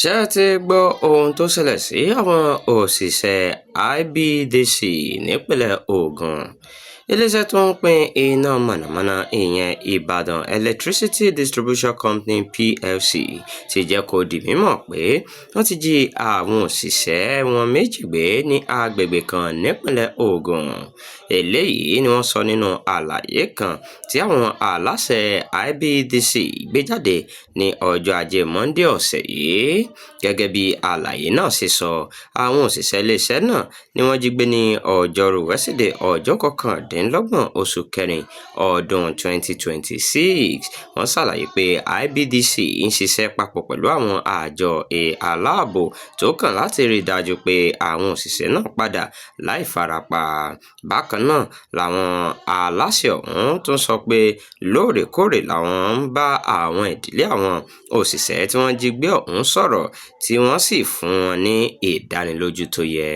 Ṣé ẹ ti gbọ́ ohun tó ṣẹlẹ̀ sí àwọn òṣìṣẹ́ IBEDC nípìnlẹ̀ Ògùn? Iléeṣẹ́ tó ń pín iná mọ̀nàmọ́ná ìyẹn Ibadan Electricity Distribution Company Plc ti jẹ́ kó di mímọ̀ pé wọ́n ti jí àwọn òṣìṣẹ́ wọn méjì gbé ní agbègbè kan nípìnlẹ̀ Ògùn. Eléyìí ni wọ́n sọ nínú àlàyé kan tí àwọn aláṣẹ IBEDC gbé jáde ní ọjọ́ Ajé Monde ọ̀sẹ̀ yìí. Gẹ́gẹ́ bí àlàyé náà ṣe sọ, àwọn òṣìṣẹ́ iléeṣẹ́ náà ni wọ́n jí gbé ní ọjọ́rú wẹ́sídẹ̀ẹ́ ọjọ́ 29 oṣù kẹrin ọdún 2026. Wọ́n ṣàlàyé pé IBEDC ń ṣiṣẹ́ papọ̀ pẹ̀lú àwọn àjọ aláàbò tó kàn láti rí i dájú pé àwọn òṣìṣẹ́ náà padà láì farapa. Bákan náà làwọn aláṣẹ ọ̀hún tún sọ pé lóòrèkóòrè làwọn ń bá àwọn ìdílé àwọn òṣìṣẹ́ tí wọ́n jí gbé ọ̀hún sọ̀rọ̀, tí wọ́n sì fún wọn ní ìdánilójú tó yẹ.